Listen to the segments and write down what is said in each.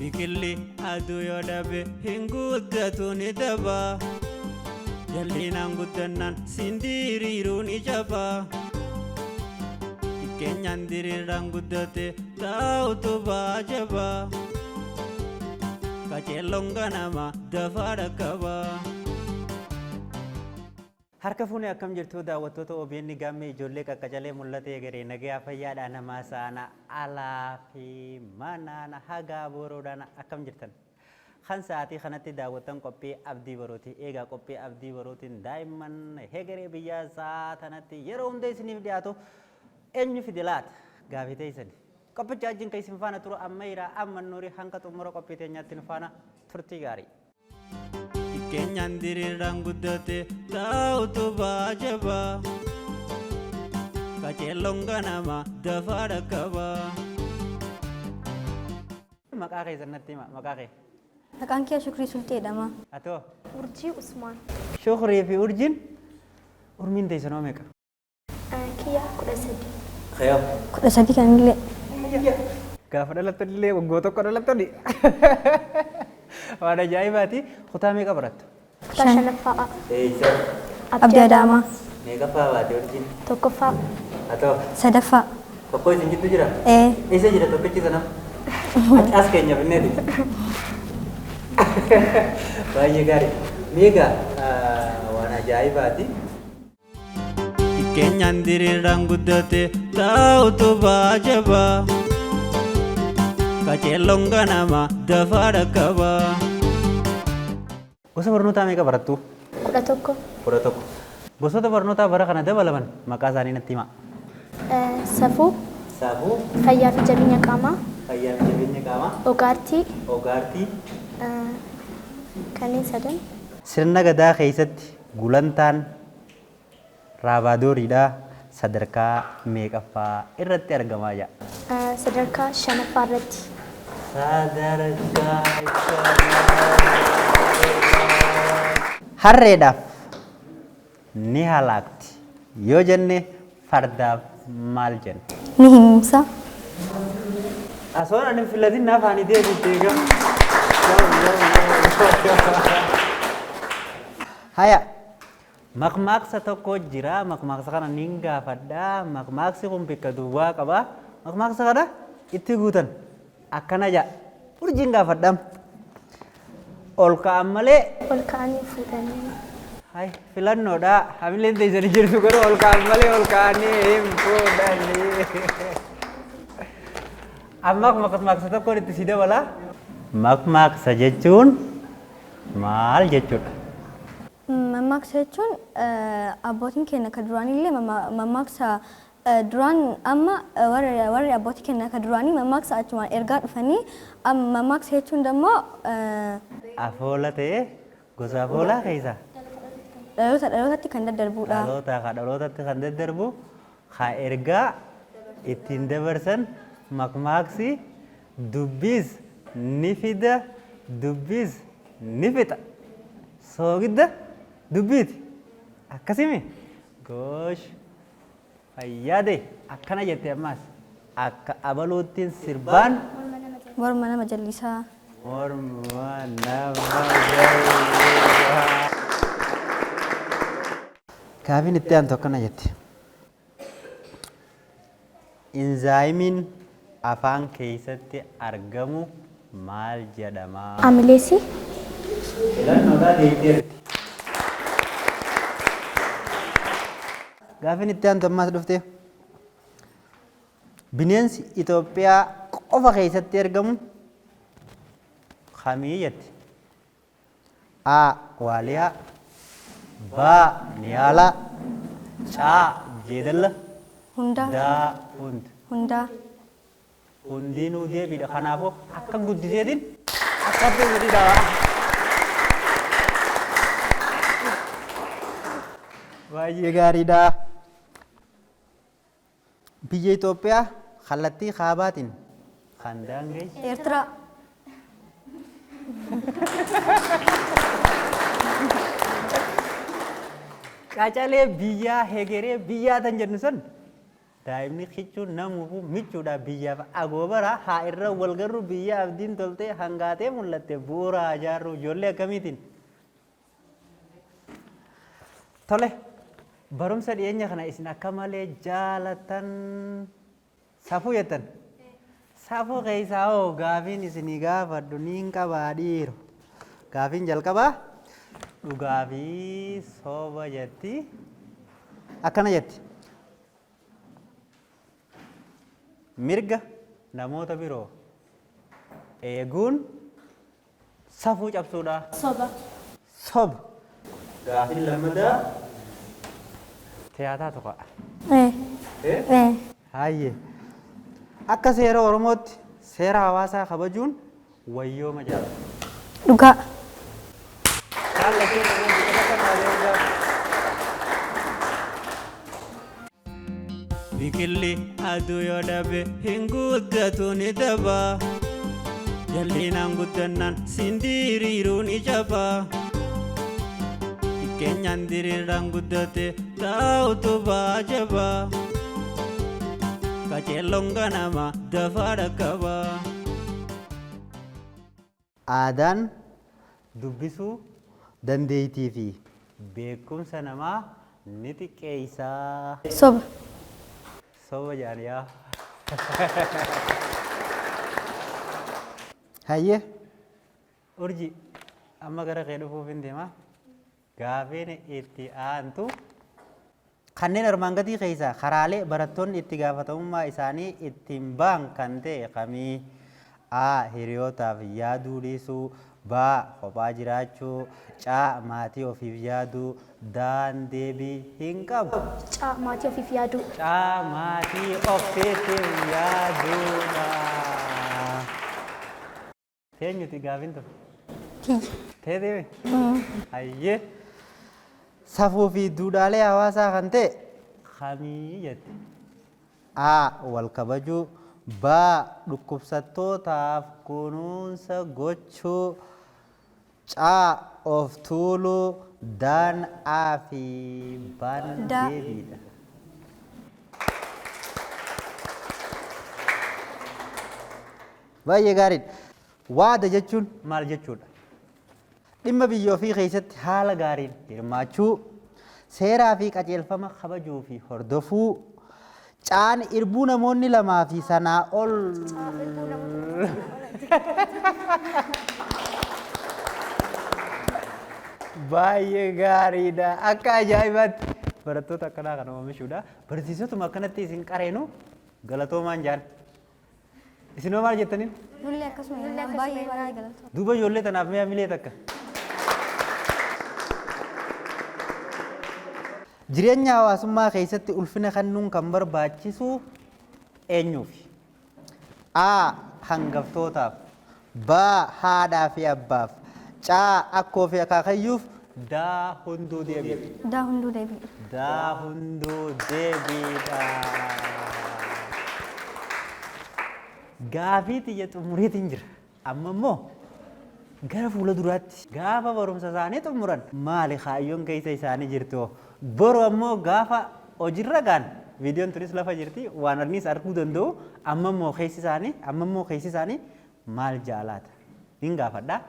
Biqilli aduu yoo dhabe hin guddatu ni daba. Jallinaan guddannaan siin diriiruu ni jaba. Xiqqeenyaan diriiraan guddate taa'utu baajaba. Qaceelloon ganama dafaa dhaqqaba. Harka fuunee akkam jirtu daawwattoota OBN Gaammee ijoollee qaqqacalee mul'ate egeree nagayaa fayyaadhaa namaa sa'ana alaa fi manaan hagaa booroodhaan akkam jirtan. Kan sa'aatii kanatti daawwattan qophii Abdii Boruuti. Eegaa qophii Abdii Boruutiin daa'imman hegeree biyyaa sa'aa tanatti yeroo hunda isiniif dhiyaatu eenyu fide laata? Gaafii teessani. Qophicha wajjin kan isin faana turu Ammayraa Ammannuurii hanga xumura qophii teenyaatti nu faana turtii gaarii. Xiqqeenyaan diriiraan guddate taa'utu baajaba. Qaceelloon ganama dafaa dhaqqaba. Maqaa keessan natti hima, maqaa kee. Maqaan kiyya Shukrii Sulxee jedhama. Atoo? Urjii Usmaan. Shukrii fi Urjiin urmiin teessan hoo meeqa? Kiyya 13. Kee hoo? 13 kanillee. Gaafa dhalattanillee waggoo tokko dhalattani. Waan ajaa'ibaati. Kutaa meeqa barattu? Kutaa shanaffaa A. Eessa? Abdii Adaamaa. Meeqaffaa baate Urjiin? Tokkoffaa. Atoo? Sadaffaa. Tokko isin jiddu jira? Ee. Eessa jira tokkichi sana? As keenya finneeti. Baay'ee gaarii. Meeqa waan ajaa'ibaati. Xiqqeenyaan diriiraan guddate taa'utu baajaba. Qaceelloon ganama dafaa dhaqqaba. Gosa barnootaa meeqa barattu? 11. 11. Gosoota barnootaa bara kana dabalaman maqaa isaanii natti himaa. Safuu. Safuu. Fayyaa fi jabeenya qaamaa. Fayyaa fi jabeenya qaamaa. Ogaartii. Ogaartii. Kanneen sadan. Sirna Gadaa keessatti gulantaan Raabaadooriidhaa sadarkaa meeqaffaa irratti argama jedha? Sadarkaa shanaffaa irratti. Sadarkaa shanaffaa. Harreedhaaf ni halaakti yoo jenne fardaaf maal jenna? Ni himimsa. Asoon ani hin filatin na afaanii deebiste egaa. Haya. Makmaaksa tokko jira. Makmaaksa kana nin gaafadha. Makmaaksi kun bikka duwwaa qaba. Makmaaksa kana itti guutan. Akkana ja'a. Urjiin gaafadha. Ol ka'an malee. Ol ka'anii fuudhanii. Hay filannoodha. Hamileen teessanii jirtu garuu ol ka'an malee ol ka'anii hin fuudhanii. Amma makmaaksa tokkoon itti si dabala. Makmaaksa jechuun maal jechuudha? Mammaaksa jechuun abbootiin keenya ka duraaniillee mammaaksa duraan amma warri abbootii keenya ka duraanii mammaaksa achumaan ergaa dhufanii mammaaksa jechuun dammoo Afoola ta'ee gosa afoolaa keessaa. Dhaloota dhalootatti kan daddarbuudha. Dhalootaa ka dhalootatti kan daddarbu ka ergaa ittiin dabarsan makmaaksi dubbiis ni fida dubbiis ni fixa. Soogidda dubbiiti. Akkasimi? Goosh. Fayyaa da'i. Akkana jette ammaas. Akka abaluuttiin sirbaan. Morma nama jallisaa. Morma nama jallisaa. Gaafiin itti aantu akkana jetti. Inzaayimiin afaan keessatti argamu maal jedhama? Amileesii. Filannoodhaa deebiteerti. Gaafiin itti aantu ammaas dhufte. Bineensi Itoophiyaa qofa keessatti argamu kamii jetti? A. Waaliyaa B. Niyaalaa C. Jeedalla Hundaa. D. Hund. Hundaa. Hundinuu deebiidha. Kanaafuu akka guddiseetiin akka deebiidha. Baay'ee gaariidha. Biyya Itoophiyaa kallattii kaabaatiin kan daangeessu. Eertiraa. Qacalee biyyaa hegeree biyyaa tan jennu san Daa'imni kichuun namuufuu michuudha biyyaaf agoobara haa irra wal garru biyya abdiin toltee hangaatee mul'atte bu'uura haa ijaarru ijoollee akkamiitiin. Tole barumsa dhiyeenya kana isin akka malee jaalatan safuu jettan. Safuu keessaa hoo gaafiin isinii gaafadhu niin qabaa dhiiro. Gaafiin jalqabaa dhugaa fi soba jetti. Akkana jetti. Mirga namoota biroo eeguun safuu cabsuudha. Soba. Soba. Gaafiin lammataa tiyaataa tuqa. Ee. Ee. Hayyee. Akka seera Oromootti seera hawaasaa kabajuun wayyooma jedhama. Dhugaa. Biqilli aduu yoo dhabe hin guddatu ni daba. Jallinaan guddannaan siin diriiruu ni jaba. Xiqqeenyaan diriiraan guddate taa'utu baajaba. Qaceelloon ganama dafaa dhaqqaba. Aadaan dubbisuu dandeettii fi beekumsa namaa ni xiqqeessa. Soba. Soba jedhan yaa. Hayyee. Urji amma gara kee dhufuuf hin deema. Gaafiin itti aantu kanneen armaan gadii keessaa karaalee barattoonni itti gaafatamummaa isaanii ittiin ba'an kan ta'e kamii? A. Hiriyootaaf yaaduu dhiisuu. B. Kophaa jiraachuu. C. Maatii ofiif yaaduu. D. Deebii hin qabu. C. Maatii ofiif yaaduu. C. Maatii ofiitiif yaaduudha. Teenyuti gaafiin tun? Kiyya. Tee deeme? Hayyee. Safuu fi duudhaalee hawaasaa kan ta'e kamii jette? A. Wal kabajuu. B. Dhukkubsattootaaf kunuunsa gochuu. C. Of tuuluu. D'n A fi B'n D. deebiidha. Baay'ee gaariidha. Waada jechuun maal jechuudha? Dhimma biyya ofii keessatti haala gaariin hirmaachuu, seeraa fi qajeelfama kabajuu fi hordofuu, caan irbuu namoonni lamaa fi sanaa ol Baay'ee gaariidha. Akka ajaa'ibaatti barattoota akkanaa kana oomishuudha. Barsiisotuma akkanatti isin qareenu galatoomaan jaan. Isinoo maal jettaniin? Nullee akkasuma jennaan baay'ee baay'ee galatooma. Duuba ijoollee tanaaf mee hamilee takka. Jireenya hawaasummaa keessatti ulfina kennuun kan barbaachisu eenyuufi? A. Hangaftootaaf. B. Haadhaa fi abbaaf. C. Akkoo fi akaakayyuuf. D. Hunduu deebiidha. D. Hunduu deebiidha. D. Hunduu deebiidha. Gaafii tiyya xumureetiin jira. Amma immoo gara fuula duraatti gaafa barumsa isaanii xumuran maali kaayyoon keessa isaanii jirtu? Boru ammoo gaafa hojiirra gaan viidiyoon tunis lafa jirti waan arnis arguu danda'u amma immoo keessi isaanii amma immoo keessi isaanii maal jaalaata? Nin gaafadha.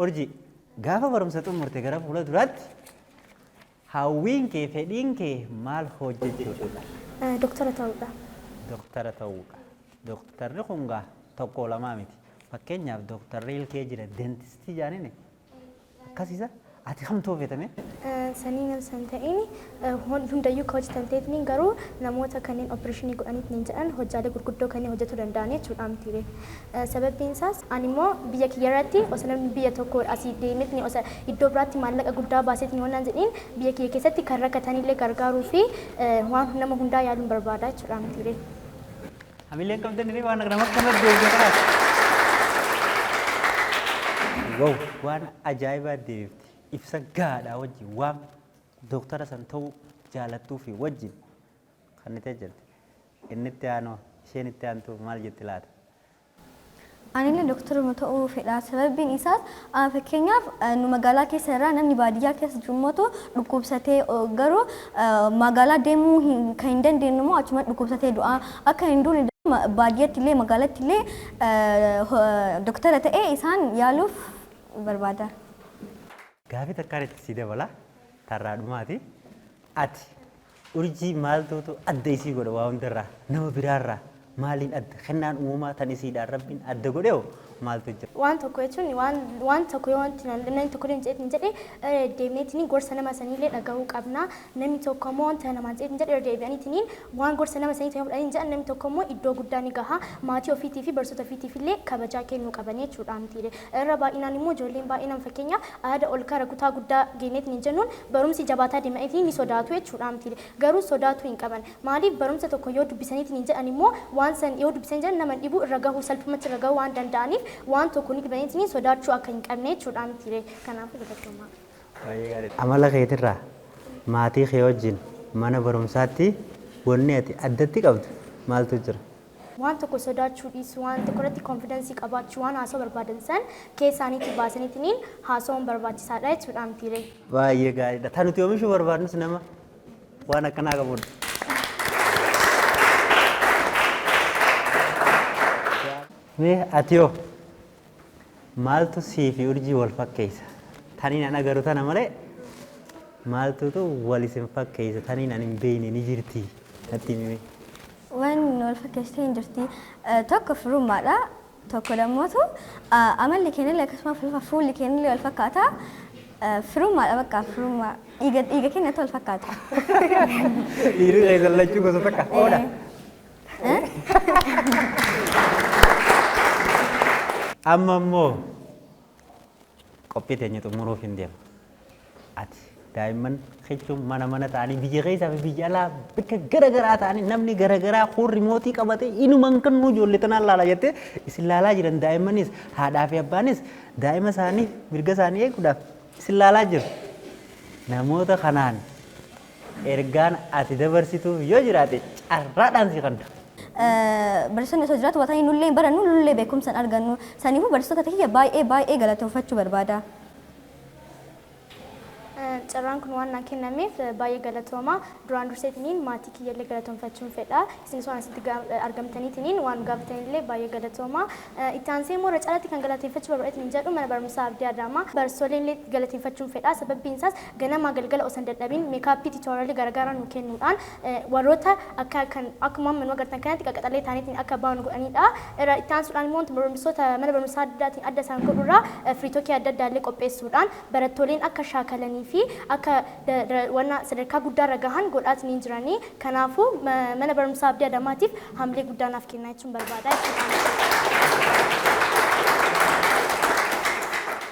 Urjii, gaafa barumsa xumurte gara fuula duraatti hawwiin kee fedhiin kee maal hojjechuudha? Doktara ta'uudha. Doktara ta'uudha. Doktarri kun gaa tokko lamaa miti. Fakkeenyaaf doktarri ilkee jira dentistii jaanini. Akkasiisa ati kamtuu feetame? Sanii nama san ta'in hundayyuu ka hojjetan ta'eetiin garuu namoota kanneen opereeshinii godhaniitiin jedhan hojjaalee gurguddoo kanneen hojjetuu danda'an jechuudha miti. Sababbiin isaas ani immoo biyya kiyya irratti osoo namni biyya tokko asii deemeetiin osoo iddoo biraatti maallaqa guddaa baaseetiin waan jedhiin biyya kiyya keessatti kan rakkatanillee gargaaruu fi waan nama hundaa yaaluun barbaada jechuudha miti. Hamileen qabdan waan nama akkanatti deebisee kanaaf. Wow, waan ajaa'ibaa deebifti. Ibsa gahaadha wajjin waan dooktara san ta'uu jaalattuu fi wajjin kan itti jirti. Inni itti aanu isheen itti aantu maal jetti laata? Anillee doktoruma ta'uu fedha. Sababbiin isaas fakkeenyaaf nu magaalaa keessa irraa namni baadiyyaa keessa jiru immoo dhukkubsatee garuu magaalaa deemuu kan hin dandeenye immoo achuma dhukkubsatee du'a. Akka hin duune baadiyyaatti illee magaalatti illee doktora ta'ee isaan yaaluuf barbaada. Gaafii takkaan itti si dabala tarraa dhumaati. Ati Urjii maaltuutu adda isii godha? Waa hundarraa, nama biraarraa maaliin adda? Kennaan uumamaa tan isiidhaan Rabbiin adda godhe hoo maaltu jira? Waan tokko jechuun waan tokko yoo wanti namni tokko illee hin jedhe deemneetiin gorsa nama saniillee dhagahuu qabna. Namni tokko immoo wanta namaan jedhe irra deebi'aniitiin waan gorsa nama sanii ta'e fudhanii jedhan, namni tokko immoo iddoo guddaa ni gaha. Maatii ofiitii fi barsiisota ofiitiif illee kabajaa kennuu qaban jechuudha mitiire. Irra baay'inaan immoo ijoolleen baay'inaan fakkeenyaaf aadaa ol kara kutaa guddaa geenyeetiin hin jennuun barumsi jabaataa deemaniitiin ni sodaatu jechuudha mitiire. Garuu sodaatu hin qaban. Maaliif? Barumsa tokko yoo dubbisaniitiin hin jedhan immoo waan san yoo dubbisan jedhan nama dhibu irra gahuu, salphumatti irra gahuu waan danda'aniif waan tokko ni dhibaniitiin sodaachuu akka hin qabne jechuudha mitiire. Kanaafuu galatoomaa. Amala keetirraa maatii kee wajjin mana barumsaatti wanni ati addatti qabdu maaltu jira? Waan tokko sodaachuu dhiisuu, waan tokko irratti confidence qabaachuu, waan haasoo barbaadan san keessaaniitti baasaniitiin haasawuun barbaachisaadha jechuudha mitiire. Baay'ee gaariidha. Tan nuti oomishuu barbaadnus nama waan akkanaa qabudha. Mee ati hoo maaltu sii fi Urjii wal fakkeessa? Taniin an agaru tana malee maaltutu wal isin fakkeessa? Taniin an hin beekne ni jirti. Natti himi. Waan wal fakkeessitee hin jirti. Tokko firummaadha. Tokko lammootu amalli keenyallee akkasuma fuulli keenyallee wal fakkaata. Firummaadha, bakka firummaa dhiiga keenyatti wal fakkaata. Dhiirri keessan lachuu gosa takka. Oodha. Amma immoo qophii teenya xumuruuf hin deema. Ati daa'imman jechuun mana mana ta'anii, biyya keessaa fi biyya alaa bakka gara garaa ta'anii, namni gara garaa kun rimootii qabatee inuman kan nu ijoollee tanaan laala jettee isin laalaa jiran, daa'immanis haadhaa fi abbaanis daa'ima isaanii mirga isaanii eeguudhaaf isin laalaa jiru. Namoota kanaan ergaan ati dabarsituuf yoo jiraate carraadhaan si kanna. Barsiisonni osoo jiraatu watanii nullee hin barannu, nullee beekumsa hin argannu. Saniifuu barsiisota kiyya baay'ee baay'ee galateeffachuu barbaada. Carraan kun waan naa kennameef baay'ee galatooma. Duraan durseetiniin maatii kiyyallee galatoomfachuun fedha. Isinis waan asitti argamtaniitiniin waan gaafatanillee baay'ee galatooma. Itti aansee immoo irra caalatti kan galateeffachuu barbaadeetiin jedhu mana barumsaa Abdii Adaamaa. Barsiisoleen illee galateeffachuun fedha. Sababbiin isaas ganamaa galgala osoo hin dadhabin makeup tutorial garaagaraa nu kennuudhaan warroota akka kan akkuma amma nu agartan kanatti qaqqaxalee ta'aniitiin akka baanu godhanidha. Irra itti aansuudhaan immoo barumsoota mana barumsaa adda addaatiin adda isaan godhurraa free talk adda addaa illee qopheessuudhaan barattoleen akka shaakalanii fi akka wanna sadarkaa guddaarra gahan godhaatiin jiranii. Kanaafuu mana barumsaa Abdii Adamaatiif hamilee guddaa naaf kennaa jechuun barbaada jechuudha.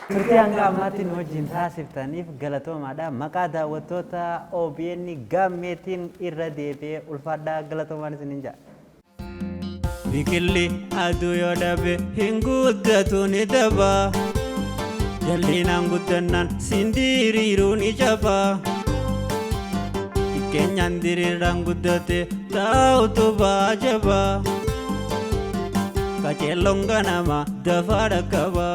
Turtii hanga ammaatti nu wajjin taasiftaniif galatoomaadha. Maqaa daawwattoota OBN Gaammeetiin irra deebi'ee ulfaadhaa, galatoomaan isiniin jedha. Biqilli aduu yoo dhabe hin guddatu, ni daba. Jallinaan guddannaan sindiriiruu ni jaba. Xiqqeenyaan diriiraan guddate taa'utu baajaba. Qaceelloon ganama dafaa dhaqqaba.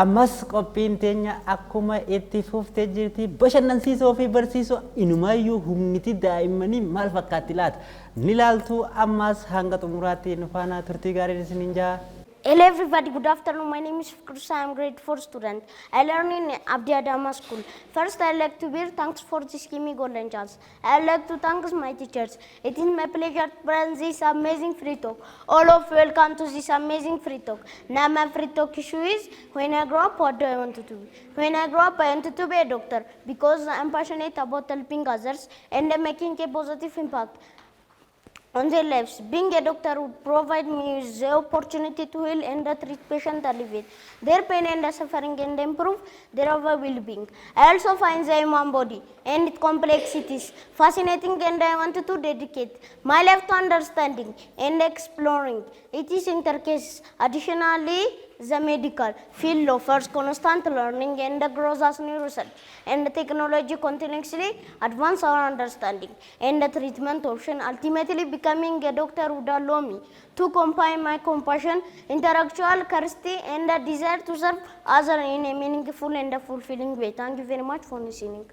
Ammas qophiin teenya akkuma itti fuftee jirti. Bashannansiisoo fi barsiisoo, inumaayyuu humniti daa'immanii maal fakkaatti laata? Ni laaltu. Ammas hanga xumuraatti nu faana turtii gaariin isiniin jaa. Hello everybody, good afternoon. My name is Fikrusa. I am grade 4 student. I learn in Abdi Adama School. First, I like to be thanks for this give me golden chance. I like to thank my teachers. It is my pleasure to present this amazing free talk. All of you welcome to this amazing free talk. Now my free talk issue is, when I grow up, what do I want to do? When I grow up, I want to be a doctor because I am passionate about helping others and making a positive impact on their lives. Being a doctor would provide me with the opportunity to heal and treat patients, alleviate their pain and suffering, and improve their overall well-being. I also find the human body and its complexities fascinating, and I want to dedicate my life to understanding and exploring its intricacies. Additionally, The medical field offers constant learning and growth as new research and technology continuously advance our understanding and the treatment option. Ultimately, becoming a doctor would allow me to combine my compassion, intellectual curiosity, and the desire to serve others in a meaningful and fulfilling way. Thank you very much for listening.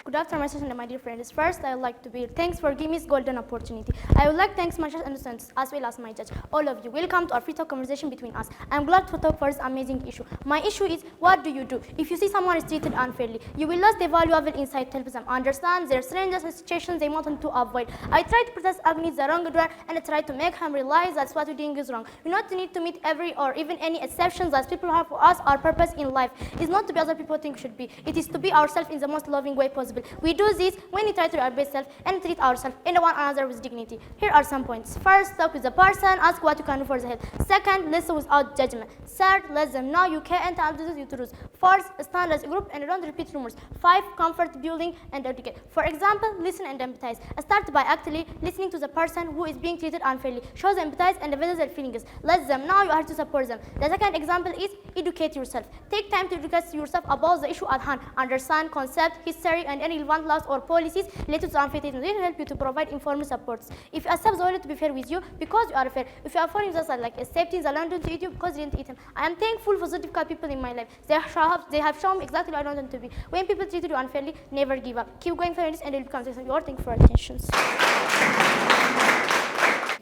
Good afternoon, my sisters and my dear friends. First, I would like to be thanks for giving me this golden opportunity. I would like to thank my judge and students as well as my judge. All of you, welcome to our free talk conversation between us. I'm glad to talk for this amazing issue. My issue is, what do you do if you see someone is treated unfairly? You will lose the valuable insight to help them understand their strangers and situations they want them to avoid. I try to protest against the wrongdoer and I try to make him realize that what we're doing is wrong. We not need to meet every or even any exceptions that people have for us. Our purpose in life is not to be other people think should be. It is to be ourselves in the most loving way possible. We do this when we try to be our best self and treat ourselves and one another with dignity. Here are some points. First, talk with the person, ask what you can do for the help. Second, listen without judgment. Third, let them know you care and tell them the truth. Fourth, stand as a group and don't repeat rumors. Five, comfort building and educate. For example, listen and empathize. Start by actively listening to the person who is being treated unfairly. Show them empathize and validate their feelings. Let them know you are to support them. The second example is educate yourself. Take time to educate yourself about the issue at hand. Understand concept, history, and any relevant laws or policies related to unfair treatment. This will help you to provide informed supports. If you accept the world to be fair with you because you are fair. If you are following just like accepting the London to eat you because you didn't eat him. I am thankful for the difficult people in my life. They have shown me exactly what I want them to be. When people treat you unfairly, never give up. Keep going for this and it will become successful. Thank you for attention.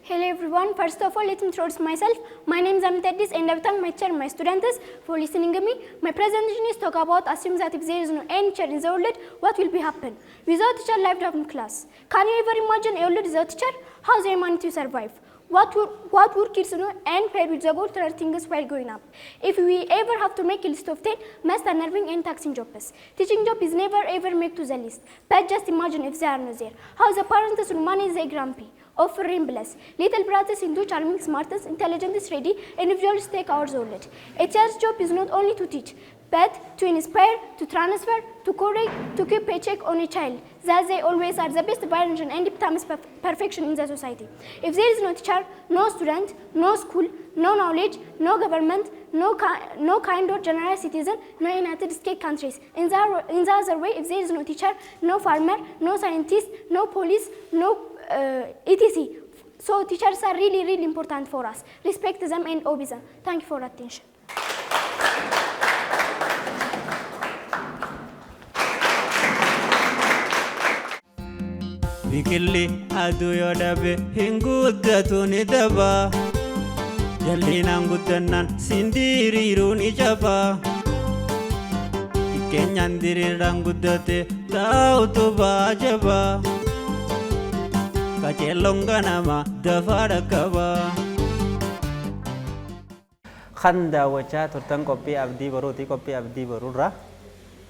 Hello everyone. First of all, let me introduce myself. My name is Amit Addis and I thank my teacher, my students for listening to me. My presentation is talk about assume that if there is no any teacher in the world, what will be happen? Without teacher, life doesn't class. Can you ever imagine a world without teacher? How the humanity survive? What would kids know and where will they go to learn things while growing up? If we ever have to make a list of 10 most unnerving and taxing jobs, teaching job is never ever make to the list. But just imagine if they are not there. How the parents will manage their grumpy, often restless little brothers into charming, smartest, intelligent, ready, individuals take our world. A teacher's job is not only to teach, but to inspire, to transfer, to correct, to keep a check on a child, that they always are the best version and epitomes perfection in the society. If there is no teacher, no student, no school, no knowledge, no government, no kind or general citizen, no United States countries. In the other way, if there is no teacher, no farmer, no scientist, no police, no etc. So teachers are really, really important for us. Respect them and obey them. Thank you for attention. Biqilli aduu yoo dhabe hin guddatu, ni daba. Jallinaan guddannaan sindiriiruu ni jaba. Xiqqeenyaan diriiraan guddate taa'utu baajaba. Qaceelloon ganama dafaa dhaqqaba. Kan daawwachaa turtan qophii Abdii Boruuti. Qophii Abdii Boruurraa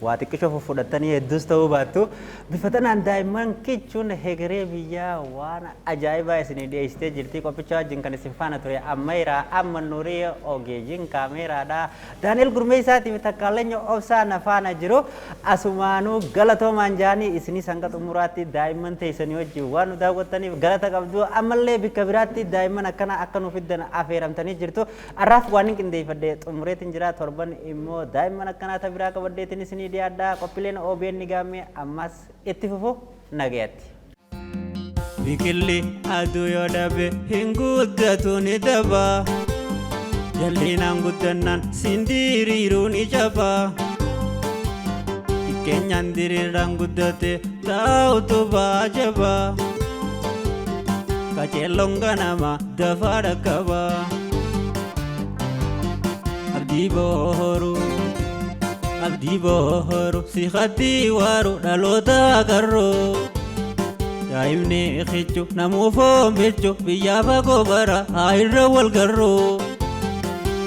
waa xiqqishoo fudhattanii hedduus ta'uu baattu, bifa tanaan daa'imman kichuun hegeree biyyaa waan ajaa'ibaa isinii dhiyeessitee jirti. Qophicha wajjin kan isin faana ture Ammayraa Amma Nuurii, ogeeyyiin kaameeraadha Daani'el Gurmeessaatiif Takkaaleen Obsaa na faana jiru. Asumaanuu galatoomaan jaanii isinii hanga xumuraatti daa'imman teessanii wajjin waan nu daawwattaniif galata qabdu. Ammallee bikka biraatti daa'imman akkana akka nu fiddan affeeramtanii jirtu. Arraaf waan hin qindeeffadhe xumureetiin jira. Torban immoo daa'imman akkanaa ta biraa qabaddeetiin isinii dhiyaadha. Qophiileen OBN Gaammee ammas itti fufu. Nagayatti. Biqilli aduu yoo dhabe hin guddatu, ni daba. Jallinaan guddannaan sindiriiruu ni jaba. Xiqqeenyaan diriiraan guddate taa'utu baajaba. Qaceelloon ganama dafaa dhaqqaba. Abdii Booruu. Abdii Booruu si haddii waaru dhaloota qarroo. Daa'imni kichu namuuf oombichu biyyaa fagoo bara haa irra wal garroo.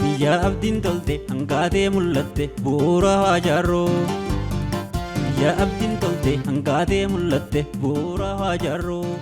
Biyya abdiin tolte hangaatee mul'atte bu'uura haa jaarroo. Biyya abdiin tolte hangaatee mul'atte bu'uura haa jaarroo.